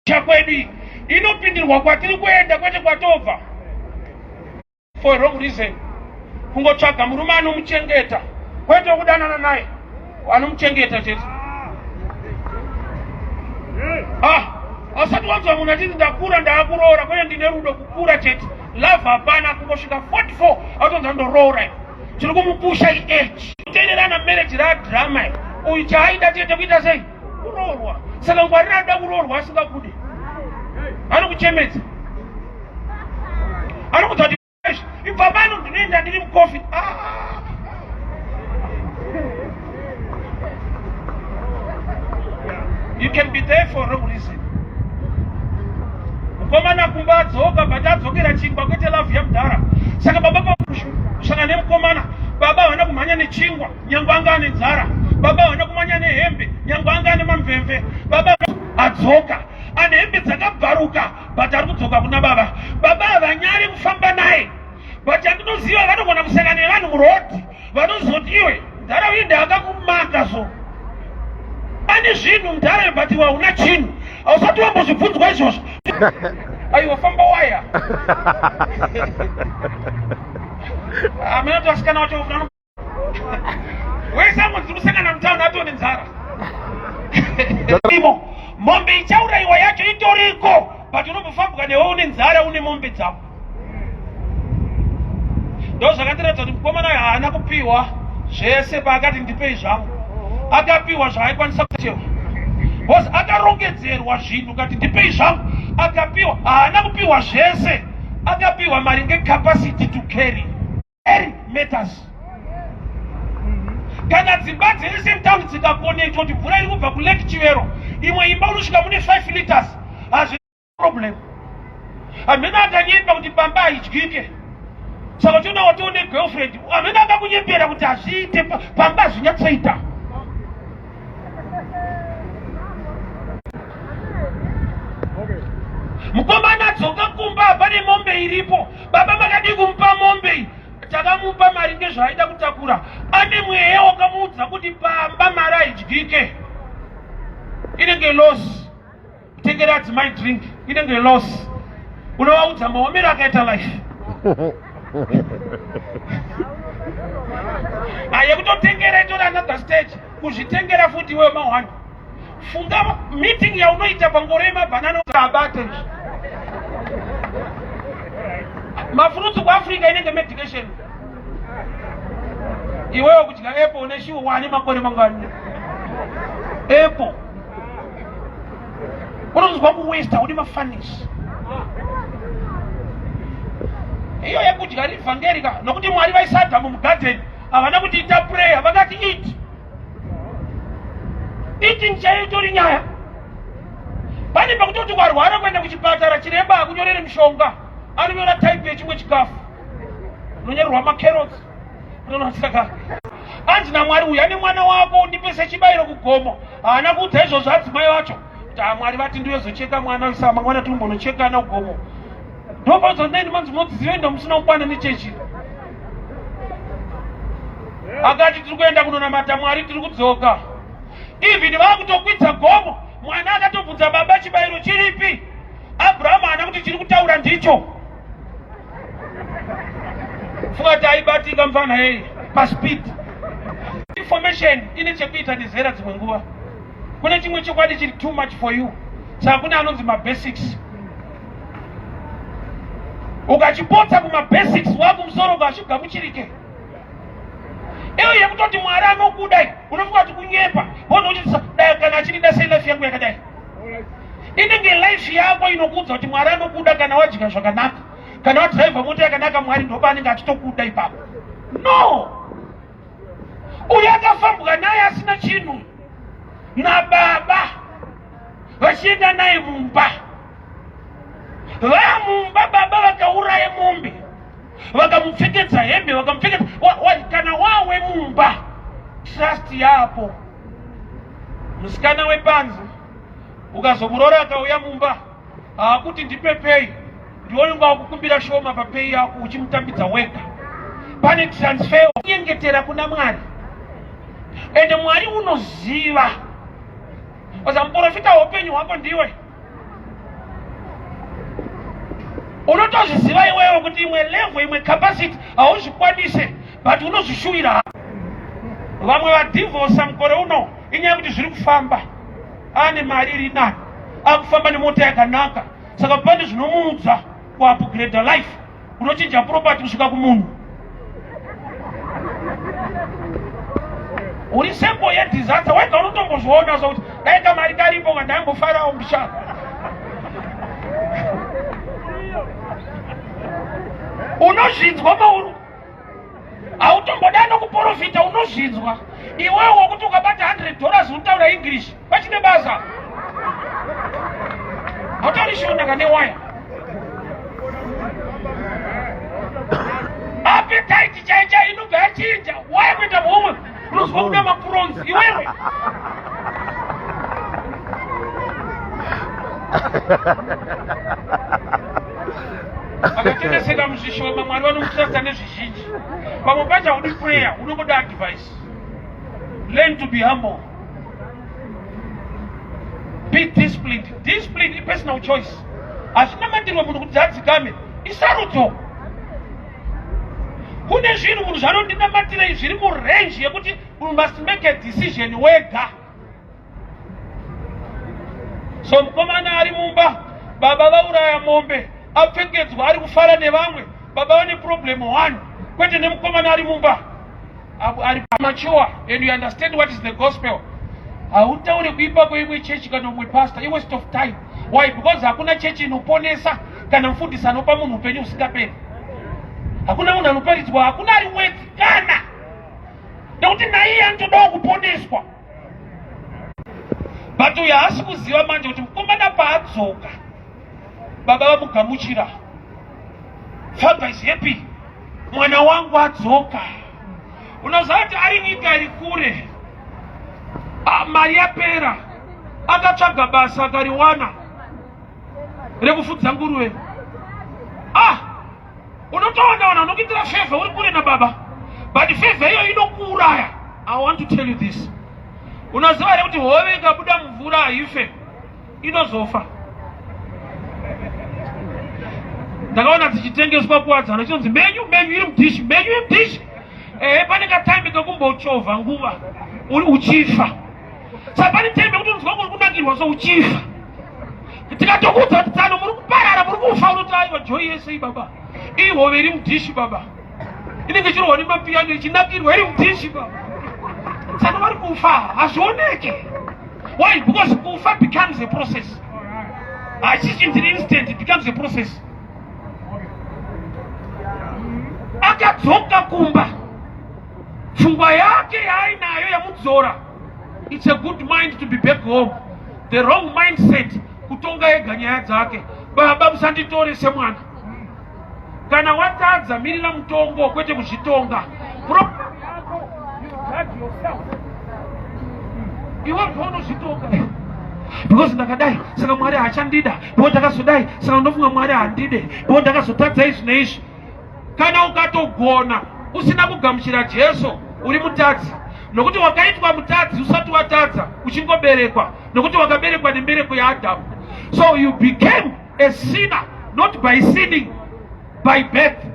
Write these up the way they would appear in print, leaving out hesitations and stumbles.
Kwedu iyi inopindirwa kwatiri kuenda, kwete kwatobva. For a wrong reason, kungotsvaga murume anomuchengeta, kwete wekudanana naye, anomuchengeta chete. Ah, asati wanzwa munhu achiti ndakura, ndaakuroora, kwete ndine rudo, kukura chete, love hapana. Kungosvika 44 atonza ndoroora. Chiri kumupusha iage. Kuteererana marriage radrama uyu, chaaida chete kuita sei? Kuroorwa. Saka ngwarira, anoda kuroorwa asingakude, anokuchemedza, anokudza kuti ibva pano, ndinoenda, ndiri mucoffin. Ah. You can be there for wrong reason. Mukomana kumba adzoka, but adzokera chingwa, kwete love yamudhara. Saka baba kusangana nemukomana, baba havana kumhanya nechingwa nyange anga ane nzara, baba havana kumhanya nehembe nyange anga ane mamvemve. Baba adzoka ane hembe dzakabvaruka, but ari kudzoka kuna baba. Baba havanyari kufamba naye, but andinoziva vanogona kusangana nevanhu muroad vanozoti, "Iwe mudhara uyu ndaakakumaka." So ane zvinhu mudhara, but iwe hauna chinhu. Hausati wambozvibvunzwa izvozvo? Aiwa, famba waya amene kuti vasikana vacho wese angonzi kusangana mutauni atone nzara imo. Mombe ichaurayiwa yacho itoriko, but unombofambwa newe une nzara, une mombe dzako. Ndo zvakandiratidza kuti mukomana uyu haana kupiwa zvese. Paakati ndipei zvangu, akapiwa zvaaikwanisa kuchewa, because akarongedzerwa zvinhu. Kati ndipei zvangu, akapiwa. Haana kupiwa zvese, akapiwa maringe capacity to carry. Carry matters. Kana dzimba dzese mutauni dzikakonectwa kuti mvura iri kubva kuLake Chivero, imwe imba unosvika mune 5 liters, hazvi problem. Hamene akanyemba kuti pamba haidyike, saka uchiona watione girlfriend, hamene akakunyembera kuti hazviite, pamba hazvinyatsoita. Mukomana adzoka kumba, hapane mombe iripo. Baba, makadii kumupa mombe iyi? Takamupa mari ngezvaaida kutakura. Ane mweya wakamuudza kuti pamba mari haidyike, inenge loss. Kutengera adzimai drink inenge loss. Unovaudza maomero akaita life yekutotengera itori another stage. Kuzvitengera futi iwewe ma1. Funga meeting yaunoita pangoro yemabhanana, abate izvi mafruits kuAfrica inenge medication. Iwewe kudya apple neshiwo, wane makore mangani apple unonzwa kuwesta une mafanis iyo yekudya rivhangeri ka. Nokuti Mwari vaisa Adhamu mugadheni, havana kuti ita prayer, vakati eat. Eating chaiyo itori nyaya. Pane pakutoti warwara kuenda kuchipatara, chiremba akunyorere mishonga, anonyora type yechimwe chikafu, unonyorerwa macarrots. Saka anzi naMwari, "Uya nemwana wako undipe sechibayiro kugomo." Haana kuudza izvozvo adzimai vacho kuti, "Ah, Mwari vati ndiyozocheka mwana, sa mangwana tikumbonochekana kugomo." Ndopauzoneni manzi munodziziva ndo musina kukwana nechechi. Akati tiri kuenda kunonamata Mwari, tiri kudzoka. Even vakutokwidza gomo, mwana akatobvunza baba, "Chibayiro chiripi?" Abrahamu haana kuti chiri kutaura ndicho. Fungati aibatika mufana yei paspeed. Information ine chekuita nezera. Dzimwe nguva kune chimwe chokwadi chiri too much for you, saka kune anonzi mabasics. Ukachipotsa kumabasics, wakumusoro ukazvigamuchirike. Iyo yekutoti Mwari anokudai, unofunga kuti kunyepa. Wozochitisa dai kana achindida, sei life yangu yakadai? Inenge life yako inokuudza kuti Mwari anokuda. Kana wadya zvakanaka, kana wadhiraivha mota yakanaka, Mwari ndopaanenge achitokuda ipapo. No, uyu akafambwa naye asina chinhu nababa, vachienda naye mumba. Vamumba, baba vakauraya mombe, vakamupfekedza hembe, vakamupfekedza. Kana wawe mumba, trust yapo. Musikana wepanzi ukazomurora, akauya mumba, haakuti ndipe pay. Ndiwe unga wakukumbira shoma papay yako, uchimutambidza wega. Pane transfer, kunyengetera kuna Mwari, ende Mwari unoziva oza muprofita weupenyu hwako ndiwe. Unotozviziva iwewe kuti imwe level, imwe capacity hauzvikwanise, but unozvishuwira. Vamwe vadhivhosa mukore uno inyaya yekuti zviri kufamba, ane mari iri nani, akufamba nemota yakanaka, saka pane zvinomuudza kuupgrade life, unochinja property kusvika kumunhu. Uri sembo yedisaster wega, unotombozviona sokuti dai kamari karipo kandaingofarawo mbichana. Unozvinzwa mauri, hautomboda nokuprofita, unozvinzwa iwewe wokuti ukabata $100 unotaura English pachine basa, hautauri Shona kane waya. Appetite chai chai inobva yachinja, waya kuita muhomwe, unozwa kuda maprawns iwewe. Akatendeseka muzvishoma, Mwari vanomutrasta nezvizhinji. Pamwe pacho haudi prayer, unongoda advice. Learn to be humble, be disciplined. Discipline ipersonal choice, hazvinamatirwe munhu kuti adzikame, isarudzo. Kune zvinhu munhu zvanondinamatirei zviri murange yekuti you must make a decision wega. So mukomana ari mumba, baba vauraya mombe, apfekedzwa, ari kufara nevamwe. Baba vane problem one, kwete nemukomana ari mumba. Ari mature and you understand what is the gospel, hautauri kuipa kweimwe chechi kana umwe pastor, iwaste of time. Why? Because hakuna chechi inoponesa kana mufundisi anopa munhu upenyu husingaperi. Hakuna munhu anoparidzwa, hakuna ari worth kana nekuti naiye anotodawo kuponeswa. But uyo haasi kuziva manje kuti mukomana paadzoka, baba vamugamuchira. Father is happy, mwana wangu adzoka. Unoziva kuti ari nyika iri kure, ah, mari yapera, akatsvaga basa akariwana rekufudza nguruve. Ah, unotoona vanhu vanokuitira favour uri kure nababa, but favour iyoyo inokuuraya. I want to tell you this: unoziva here kuti hove ikabuda mumvura haife, inozofa? Ndakaona dzichitengeswa kuwadzana, chinonzi menyu, menyu iri mudhishi, menyu iri mudhishi. Ehe, pane katime kekumbochovha nguva uri uchifa. Saka pane time yekuti unzwa uri kunakirwa, so uchifa. Tikatokuudza kuti tsano muri kuparara, muri kufa, unoti aiwa, joy yese baba, iyi hove iri mudhishi baba, inenge ichirohwa nemapiyano, ichinakirwa iri mudhishi baba. Tsano vari kufa hazvioneke. Why? Because kufa becomes a process, hachisi chinhu chiri instant, it becomes a process. Akadzoka kumba, pfungwa yake yaainayo yamudzora, it's a good mind to be back home. The wrong mindset, kutonga ega nyaya dzake. Baba, musanditore semwana. Kana watadza, mirira mutongo, kwete kuzvitonga. Problem yako, you judge yourself. Iwe paunozvitonga, because ndakadai saka Mwari haachandida, because ndakazodai saka ndofunga Mwari handide, because ndakazotadza izvi neizvi. Kana ukatogona usina kugamuchira Jesu, uri mutadzi, nokuti wakaitwa mutadzi usati watadza, uchingoberekwa, nokuti wakaberekwa nembereko yaAdhamu. So you became a sinner not by sinning, by birth.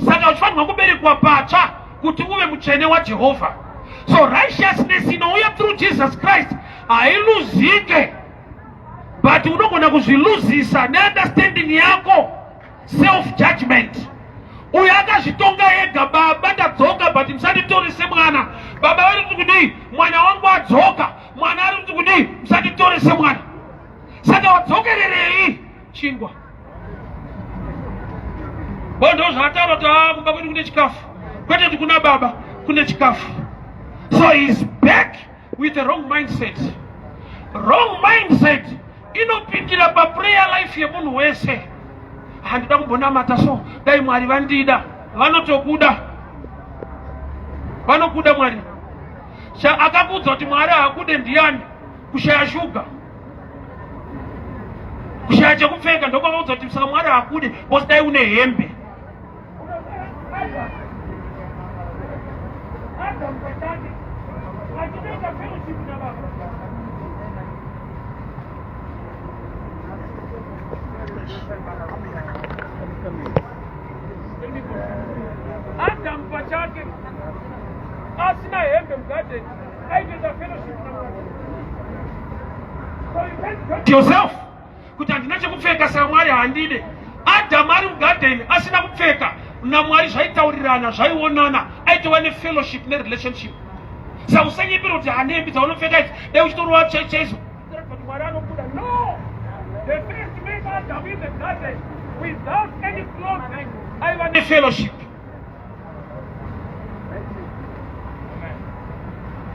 Saka uchifanirwa kuberekwa patsva kuti uve mutsvene waJehovha. So righteousness inouya through Jesus Christ hailuzike, but unogona kuzviluzisa neunderstanding yako, self judgment. Uyo akazvitonga ega, baba ndadzoka, but musanditore semwana. Baba vari kuti kudii? Mwana wangu adzoka. Mwana ari kuti kudii? Musanditore semwana. Saka wadzokererei? Chingwa. Bo ndo zvaataura kuti a kumba kwedu kune chikafu, kwete kuti kuna baba kune chikafu. So he is back with the wrong mindset. Wrong mindset inopindira paprayer life yemunhu wese. Handida kumbonamata, so dai Mwari vandida. Vanotokuda, vanokuda Mwari. Akakuudza kuti Mwari haakude ndiani? Kushaya shuga, kushaya chekupfeka, ndokwavaudza kuti saka Mwari haakude, because dai une hembe. Adam pachake achitoita fellowship nababa. Adam pachake asina hembe mugarden aitoita fellowship naMwari. So you can't judge yourself kuti handina chekupfeka saka Mwari handide. Adam ari mugarden asina kupfeka naMwari zvaitaurirana, zvaionana, aitova nefellowship nerelationship. Saka usanyepera kuti hane hembe dzaunopfeka idzi dai uchitorova chaizvo. Mwari anokuda. No! The first man Adam in the garden without any clothing aiva nefellowship.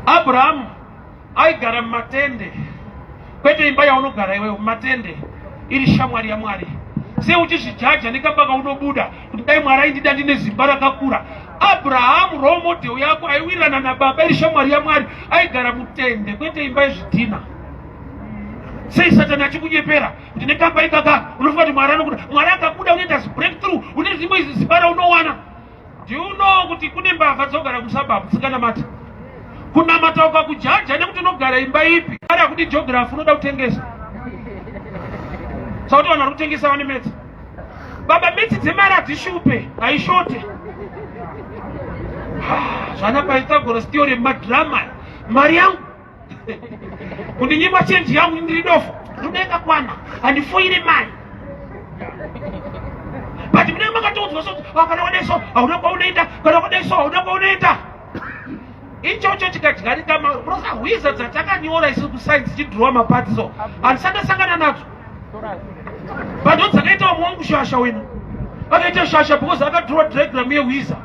Abraham aigara mumatende, kwete imba yaunogara iwewe, mumatende iri shamwari yaMwari. Sei uchizvijaja nekamba kaunobuda kuti dai Mwari aindida ndine zimba rakakura? Abrahamu role model yako aiwirirana nababa iri shamwari yaMwari, aigara mutende kwete imba yezvidhina. Sei Satani achikunyepera kuti nekamba ikaka unofunga kuti Mwari anokuda? Mwari akakuda unoita breakthrough, une rimwe zimba raunowana. Do you know kuti kune mbavha dzogara kusababu dzisinganamati? Kunamata ukakujaja nekuti unogara imba ipi. Ari akuti geography unoda kutengesa. Sakuti vanhu vari kutengesa vane metsi. Baba metsi dzemari hadzishupe, haishote. Zvana Pythagoras theory madrama. Mari yangu kundinyima chenji yangu ndiri dofo ndoda yakakwana handifoire mari but munenge makatoudzwa so ah, kana wadai so hauna kwaunoenda kana wadai so hauna kwaunoenda ichocho chikadyarika hwiza dzatakanyora isu kusainzi dzichidhirowa mapati so handisandasangana nadzo but ndo dzakaita vamwe wangu shasha wena akaita shasha because akadhirowa diagram yehwiza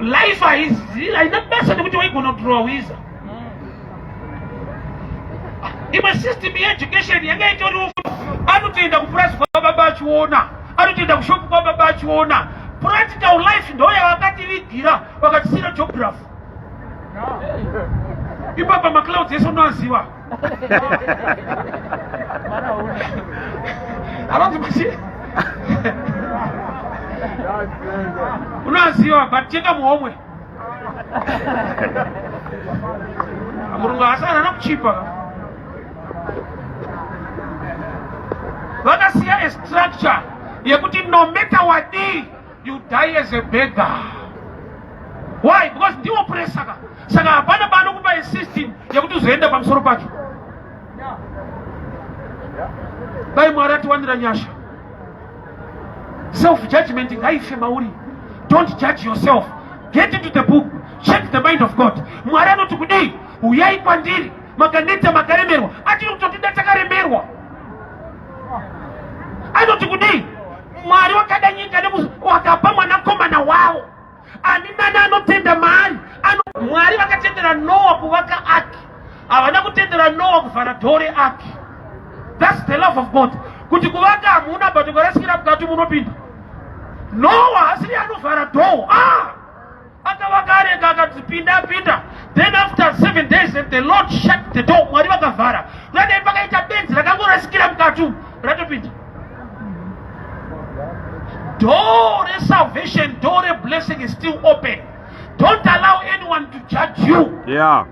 life haizi haina basa nekuti waigona kudhirowa hwiza imwe system yeeducation yanga itoriwo anotoenda kupurazi kwababa achiona anotoenda kushopu kwababa achiona practical life ndo yavakativigira vakatisira geography ipapa maclouds ese unoaziva anonzi machi unoaziva but cheka muhomwe murungu asana nokuchipa vakasiya a structure yekuti no matter wadii you die as a beggar. Why? Because ndiwo pressure ka. Saka hapana paanokupa a system yekuti uzoenda pamusoro pake. Dai Mwari atiwanira nyasha. Self judgment ngaife mauri. Don't judge yourself. Get into the book. Check the mind of God. Mwari anoti kudii? Uyai kwandiri makaneta makaremerwa. Achiri kutotida takaremerwa. Anoti kudii? Mwari wakada nyika wakapa mwanakomana wavo. Ani nani anotenda maari ano... Mwari vakatendera Noa kuvaka ark, havana kutendera Noa kuvhara door reark. That's the love of God. Kuti kuvaka hamuna but ukarasikira mukati munopinda. Noa asiri anovhara door. Ah! Akavaka areka akati pinda pinda. Then after 7 days and the Lord shut the door. Mwari vakavhara. Radai pakaita benzi rakangorasikira mukati umu ratopinda. Door resalvation, door reblessing is still open. Don't allow anyone to judge you. Yeah.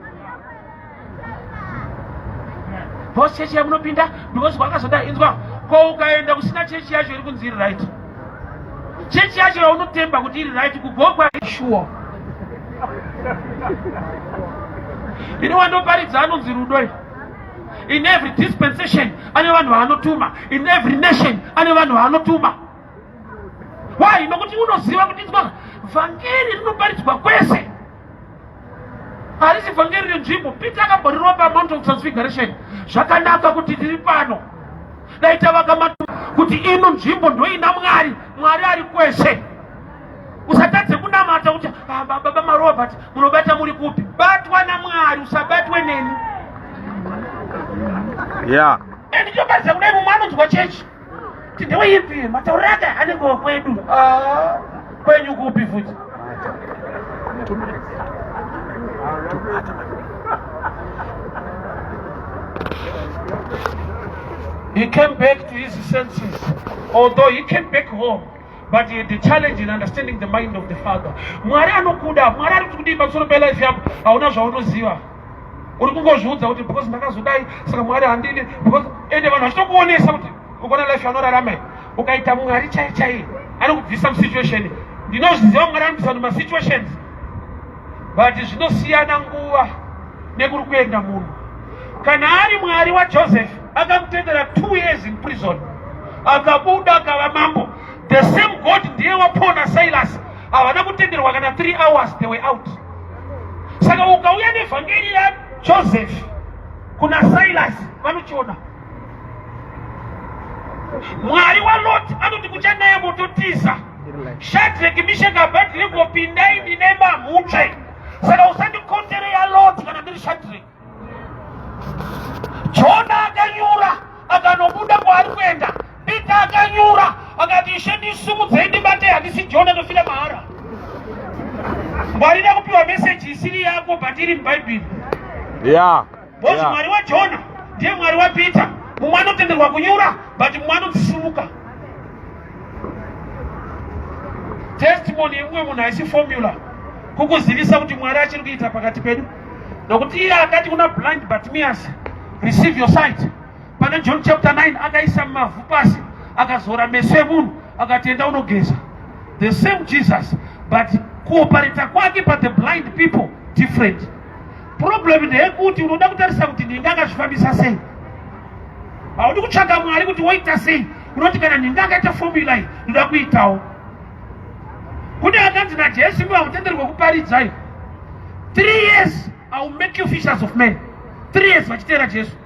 Boss chechi yamunopinda because kwakazoda inzwa ko ukaenda kusina chechi yacho iri kunzi iri right. Chechi yacho yaunotemba kuti iri right kugogwa sure. Ini wandoparidza anonzi rudo. In every dispensation ane vanhu vaanotuma. In every nation ane vanhu vaanotuma. Why? Nokuti unoziva kuti inzwa vhangeri rinoparidzwa kwese. Harisi vhangeri renzvimbo. Peter akamborirova paMount of Transfiguration. Zvakanaka kuti tiri pano. Dai tavaka matu kuti ino nzvimbo ndoina Mwari. Mwari ari kwese. Usatadze kunamata kuti ah, baba Marowa but munobata muri kupi? Batwa naMwari usabatwe neni. Yeah. And choparidza kudai mumwe anonzwa chechi. Kuti ndeweipi matauriro ake anenge wekwedu. Ah, kwenyu kupi futi? He came back to his senses, although he came back home, but he had the challenge in understanding the mind of the Father. Mwari anokuda, Mwari ari kuti kudii pamusoro pelife yako, hauna zvaunoziva. Uri kungozviudza kuti because ndakazodai saka Mwari handidi because ende vanhu vachitokuonesa kuti ukaona life yanorarama iyi. Ukaita Mwari chai chai anokubvisa musituation. Ndinozviziva Mwari anobvisa mumasituations, but zvinosiyana nguva nekuri kuenda munhu. Kana ari Mwari waJoseph akamutendera 2 years in prison, akabuda akava mambo. The same God ndiye waPaul naSilas, havana kutenderwa kana 3 hours, they were out. Saka ukauya nevhangeri yaJoseph kuna Silas, vanochiona. Mwari waLot anoti kuchanaya mototiza. Shadrach, Meshach, Abednego, pindai ndine mamutsve. Saka usandikotere yaLot kana ndiri Shadrach. Jona akanyura akanobuda kwaari kuenda. Peter akanyura akati, Ishe ndisimudzei ndibate, handisi Jona, ndofira mahara. Ngwarira kupiwa meseji isiri yako but iri muBhaibheri. Because Mwari waJona ndiye Mwari waPeter. Mumwe anotenderwa kunyura but mumwe anodzisimuka. Testimony yemumwe munhu haisi formula kukuzivisa kuti Mwari achiri kuita pakati pedu, nokuti iye akati kuna blind Bartimaeus, "Receive your sight." Pana John chapter 9 akaisa mavhu pasi, akazora meso emunhu, akati, "Enda unogeza." The same Jesus, but kuoperate kwake pa the blind people different. Problem ndeyekuti unoda kutarisa kuti nhingi akazvifambisa sei. Haudi kutsvaga Mwari kuti woita sei. Unoti kana nhingi akaita formula iyi, ndoda kuitawo. Kune akanzi naJesu, "Imi hamutenderwe kuparidzai. 3 years I will make you fishers of men." 3 years vachiteera Jesu.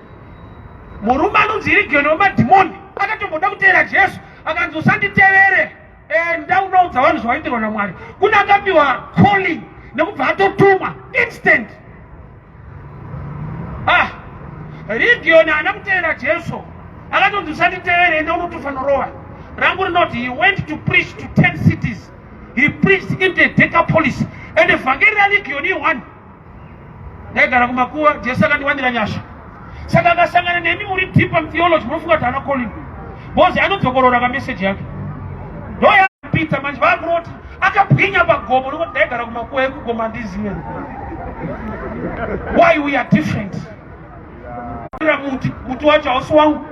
Murume anonzi Rigeni wemadhimoni akatomboda kuteera Jesu, akanzi, "Usanditevere, enda unoudza vanhu zvawaitirwa naMwari." Kune akapiwa calling nekubva atotumwa instant. Ah, Region haana kuteera Jesu, akatonzi, "Usanditevere, enda unotofanorova." Rangu rinoti he went to preach to 10 cities. He preached in the Decapolis, and vhangeri raLegion i1. Ndaigara kumakuva, Jesu akandiwanira nyasha. Saka akasangana nemi muri deep mutheology, munofunga kuti haana calling because anodzokorora kameseji yake. NdoyaPeter manje vakuroti akabwinya pagomo, nokuti ndaigara kumakuva ekugoma, handizive why we are different. Muti muti wacho hausi wangu.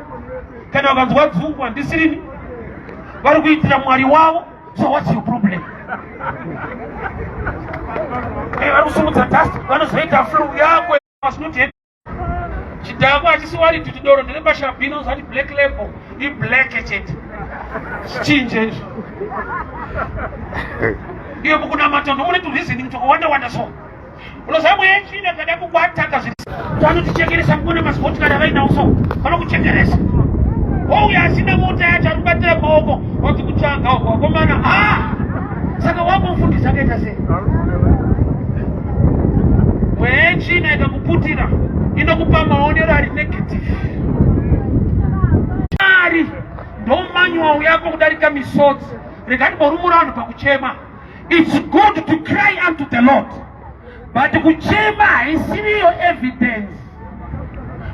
Kana ukanzwa dzungu, handisirini, vari kuitira Mwari wavo. So what's your problem? Vari kusumudza dust, vanozoita flu yako asinoti chidhakwa hachisi wari kuti doro nderepashabhino zati Black Label iblack chete, chichinje izvo. Iyo mukunamata ndomune tureasoning twakawanda wanda. So unoziva mweya yetsvina kada kukuataka zviri anotichekeresa mukone mazimoti kana vainawo, so vanokuchekeresa. Wouya asina mota yacho, ari kubatira maoko, wanzi kutsvaga wakomana. Ah, saka wakumufundisa akaita sei? Mweya yetsvina ikakuputira inokupa maonero ari negative. Mwari ndo manual yako kudarika misodzi. Rega ndimborumura vanhu pakuchema. It's good to cry unto the Lord, but kuchema haisiriyo evidence.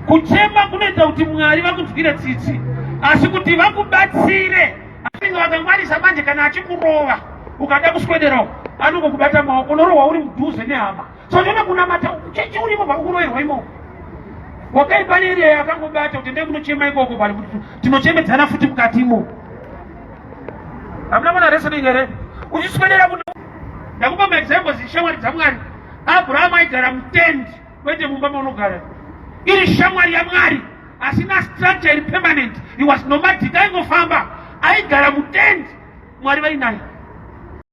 Kuchema kunoita kuti Mwari vakunzwire tsitsi, asi kuti vakubatsire anenge vakangwarisa. Manje kana achikurova, ukada kuswederawo, anongokubata maoko, unorohwa uri mudhuze nehama. So ndiona kunamata chechi urimo pakuroverwa imomo, wakaipa nearea yakangobata kuti ndee kunochema ikoko, pali kuti tinochemedzana futi mukati imo. Hamuna kuona wrestling here? Uchiswedera kuno, ndakupa maexamples. Shamwari dzaMwari, Abrahamu aigara mutendi, kwete mumba maunogara. Iri shamwari yaMwari asina structure iri permanent. He was nomadic, aingofamba, aigara mutendi, Mwari vainaye.